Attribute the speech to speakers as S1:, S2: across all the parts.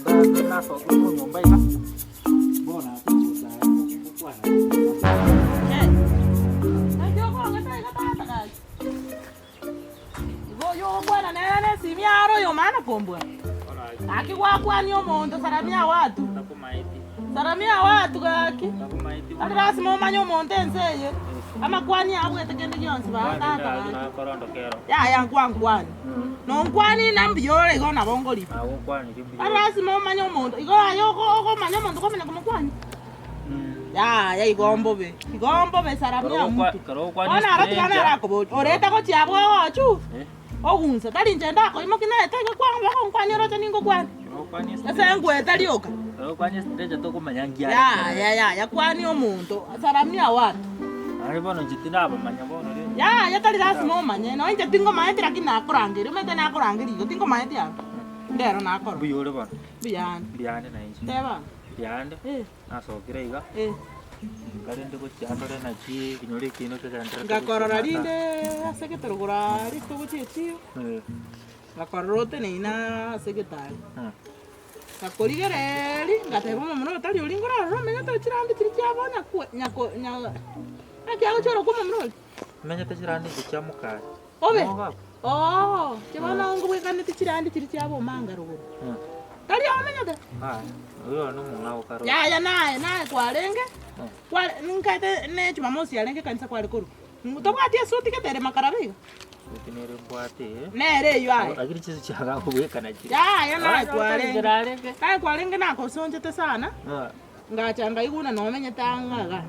S1: Nasoka nyomba iga, bono ase gocha gokwana.
S2: Naki okong'eta iga tata gaki? Igo oyio ogokwana nere nesimi are oyomana kombua. Gaki gwakwania omonto salamia watu. Salamia watu gaki. Tari lasima omanye omonto ense eye. Amakwani abwete kende gionsi baba tata gaki. Yaya nkwankwani. Nonkwani na mbuya ore igo nabo ngorire. Tari lasima omanye omonto. Igo aye okomanya omonto kwamanya komokwania. Yaya igo mbobe, igo mbobe salamia mtu. Bono aro tiga nere akoboria, orete gochia abwo ogochu? Ogunsa, tari inche ndakoimokia naete iga kwang'a bagonkwania oroche ningokwane. Ase ngwete rioka. Yaya yaya kwania omonto, salamia watu. Yaya tari lasima omanye, nonya inche tingomaeti lakini nakorangeria, omanyete nakorangeria igo tingomaeti aro, ndero nakorora. Mbuyande. Teba.
S1: Yande, nasokire iga, nkarende gochia ndore naki ekenyoro ekiino kegendererete
S2: Ngakorora
S1: gochia
S2: rinde ase egetorogoro aaria togochia echiro, ngakorora oteneine aa ase egetari. Ngakorigereria, ngateba omomura oyo tari oria nkorarora omenyete oo chirandi chiria chiabo nyakwe nyako nya naki agochia orokwa omomura oria?
S1: Omenyete chirandi inche chia mokare.
S2: Obe?
S1: Moga.
S2: Oo, inche bono nkobwekaneti chirandi chiria chia bomanga rogoro. Tari omenyete?
S1: Aye, oyo nomong'ao kare.
S2: Yaya naye, naye kwarenge, kware nkaete ne jumamosi yarenge ekanisa kware korwa. Tobwati esuti gete ere makarabe iga?
S1: Esuti nere mbwate.
S2: Nere eywo aye.
S1: Lakini chinsu chiaga kobwekana chire.
S2: Yaya naye kwarenge.
S1: Narenge.
S2: Naye kwarenge nakosonchete sana. Ngacha ngaigwa buna nomenyete ang'e iga.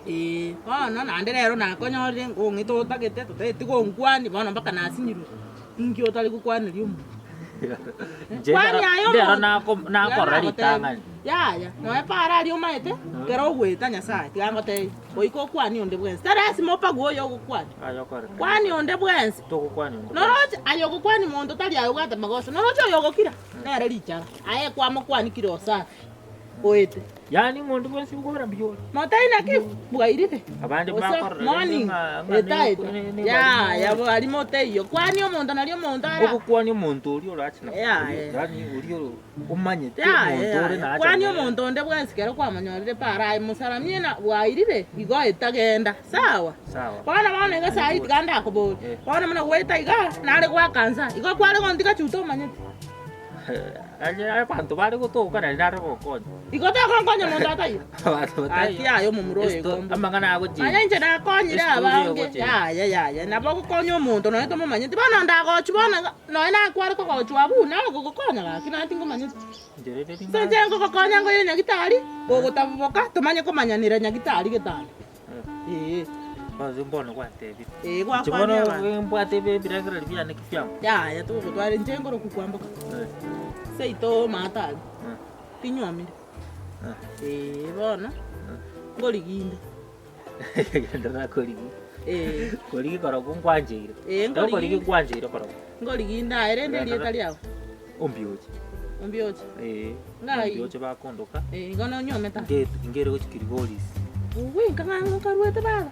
S2: Ee, bono naende rero nakonyorire ngong'ete otagete totageti gonkwania bono mpaka nasinyirwe, inki otari gokwaneria omonto?
S1: Inche
S2: Kwani
S1: ndero
S2: aye
S1: ndero
S2: omonto
S1: nako
S2: tiga
S1: nakorora
S2: nagotebia,
S1: ritang'ani.
S2: yaya, nonya para aria omaete, ekero ogoeta Nyasaye, tiga ngotebie, goika okwanie onde bwensi, tari lasima opague oyo ogokwania,
S1: Aye okoreka.
S2: kwania onde bwensi.
S1: Togokwania onde bwensi.
S2: Noroche aye ogokwania monto tari aye obwate magoso, noroche oyo ogokira, nere richara, aye kwamokwania kira osafi. Oete.
S1: Yaani ng'a onde bwensi okobera mbuya ore.
S2: Motebie naki bwairire.
S1: Abande
S2: Gose
S1: bakorora rende
S2: morning,
S1: ng'a- ng'a
S2: eta
S1: ne-
S2: eta.
S1: ne- ne-
S2: Yaya
S1: barimo.
S2: bwarimo oteiyo. Kwania omonto nario omonto ara.
S1: Ogokwania omonto oria orache na
S2: Yeah, yeah.
S1: yaani oria oro- omanyete
S2: Yaya
S1: omonto ore
S2: yaya.
S1: nacha
S2: Kwania
S1: nere.
S2: omonto onde bwensi kero kwamonyorire para aye mosalamie na bwairire igo etagenda. Sawa?
S1: Sawa.
S2: Bono bono iga saii tiga ndakoborie.
S1: Eh.
S2: Bono buna goeta igaa nare goaka nsa. Igo kware gontiga chuta omanyete.
S1: Aye abanto bare gotoka nari nare gokonya.
S2: Igo tokonkonya monto ataiyo?
S1: Abanto bataiyo.
S2: Gaki aye omomura oyo
S1: Esto-
S2: igo mbobe.
S1: amang'ana agochia.
S2: Manya inche nakonyire
S1: Estory
S2: abange,
S1: egochia.
S2: yaya yaya, nabo ogokonya omonto nonya tomomanyeti, bono ndagochwa bono iga, nonya nakware kogochwa abwo nare gogokonya gaki naye tingomanyeti.
S1: Inche rende
S2: Ase
S1: ring'ana.
S2: inche ngogokonya ngoire nyagitari, gogotaboboka tomanye komanyanera nyagitari getanda. Ee.
S1: Bono mbono gwantebire.
S2: Ee,
S1: Inche
S2: gwakwania
S1: bono
S2: abanto.
S1: mbwate ebi- ebirengererio biane ki biamo.
S2: Yaya togotwara inche ngoroku kwamboka. Seito maate aria. Tinywomire. Ee bono, nkoriginde.
S1: Genderera korigia.
S2: Ee.
S1: Korigia korokwo nkwancheire.
S2: Ee,
S1: Ekero okorigia
S2: nkoriginde.
S1: nkwancheire korokwo.
S2: Nkoriginde aye rende erieta riao.
S1: Ombioche.
S2: Ombioche.
S1: Ee.
S2: Ng'ai?
S1: Ombioche bakondoka.
S2: Ee, igo nonywomete aa.
S1: Nge- ngere gochia Kilgoris.
S2: Uwe, nkang'ang'a okaruete baba.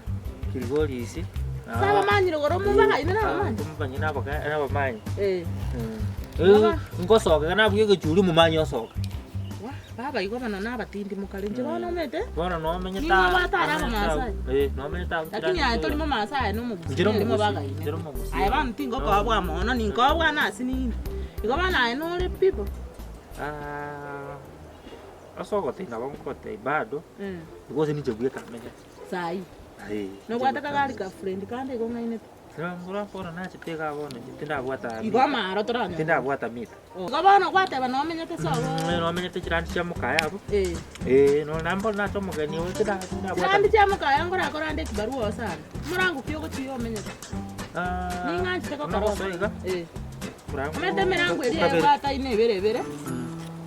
S1: Kilgoris.
S2: Ase abamanyire igoro omobaga ime nabamanyi.
S1: Omobanyi naboka nabamanyi.
S2: Ee.
S1: Mm. Ngosoka iga nabuya egechuri omomanyi osoka.
S2: Wa, baba igo bono nabatindi mokare inche bono omanyete.
S1: Bono nomenyete
S2: Nigo obwate are Abamasai.
S1: Eh, nomenyete abwo
S2: Lakini aye tori Momasai na omogusii
S1: Inche
S2: nere
S1: nomogusii,
S2: mobaga ime.
S1: inche nomogusii.
S2: Aye bono tingokoa mono, ninkoa bwana ase ninde. Igo bono aye nore pi bo.
S1: Ah, ase ogotebia nabo ngogotebia bado, igo gose ninche bweka menyete.
S2: Saii.
S1: Aye.
S2: Nobwate kagari ka friend kande igo ng'ainete.
S1: Ngora bono nachete iga bono inche tindabwata
S2: Igo amaro toranyore.
S1: Tindabwata mita.
S2: Igo bono gwateba nomenyete sobo.
S1: Nomenyete chirandi chia mokaya abwo.
S2: Eh.
S1: Eh, nonya naende bono nache omogeni oyo tinda tindabwata.
S2: Chirandi chia mokaya ngorakore ande ekibarua oo sana. Morango ki ogochia omenyete? Ning'anchete gokora
S1: Buna gosoa iga.
S2: Eh.
S1: Morango
S2: Omanyete emerango eria
S1: okabere.
S2: ebwataine ebere ebere.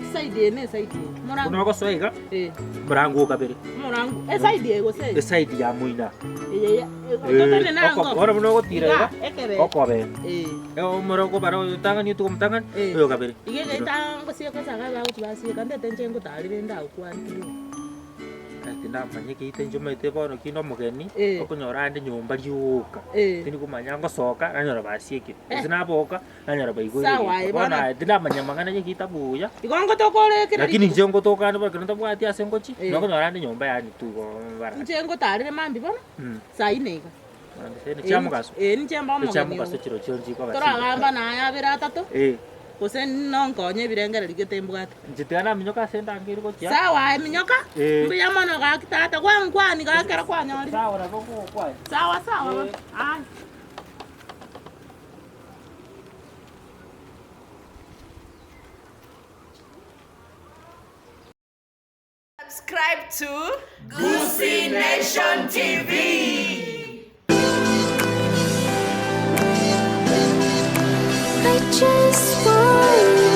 S2: Eside eye na eside eye. Morango.
S1: Buna ogosoa iga.
S2: Eh.
S1: Morango okabere.
S2: Omorango. Eside eye gose eye?
S1: Eside ya moina.
S2: Eye ya totene na
S1: Oko- bono buna ogotira iga,
S2: ekebe.
S1: okobe.
S2: Eh.
S1: Omoro okobara oyotang'ani otiga omotang'ani,
S2: Eh.
S1: oyo kabere.
S2: Iga egeita ngosieka ase aba bagochi basieka ndete inche ngotarire ndagokwane kidogo.
S1: Tindamanya egeita inche omanyete bono kinde omogeni,
S2: Eh.
S1: okonyora ande nyomba rioka,
S2: Eh.
S1: tindi komanya ngosoka, nanyora basiekire, gose naboka, nanyora baigoire
S2: Sawa aye
S1: egeita. Bono
S2: bono.
S1: aye tindamanya amang'ana ya egeita buya,
S2: Igo ngotokore kera
S1: lakini
S2: rituko.
S1: inche ngotoka ande bono ekero ntabwati ase ngochia,
S2: Eh.
S1: nokonyora ande nyomba yaani tu igo bara.
S2: Inche ngotarere mambia bono, saa ine iga.
S1: Mambia saa ine chia mogaso?
S2: Ee, ninche mbe omogeni
S1: Chia mogaso
S2: oo.
S1: chirochio nchikoba
S2: Toragamba naye abere atato,
S1: Eh.
S2: gose nonkonye ebirengererio gete mbwate.
S1: Inche tiga naminyoka ase endango ere gochia.
S2: Sawa aye minyoka,
S1: Eh.
S2: mbuya mono gaki tata, gwankwani gaki ekero kwanyorire.
S1: Sawa nabo ngogokwania.
S2: Sawa sawa bono,
S1: Eh.
S2: aya.
S3: Subscribe to Gusii Nation TV.
S4: I just want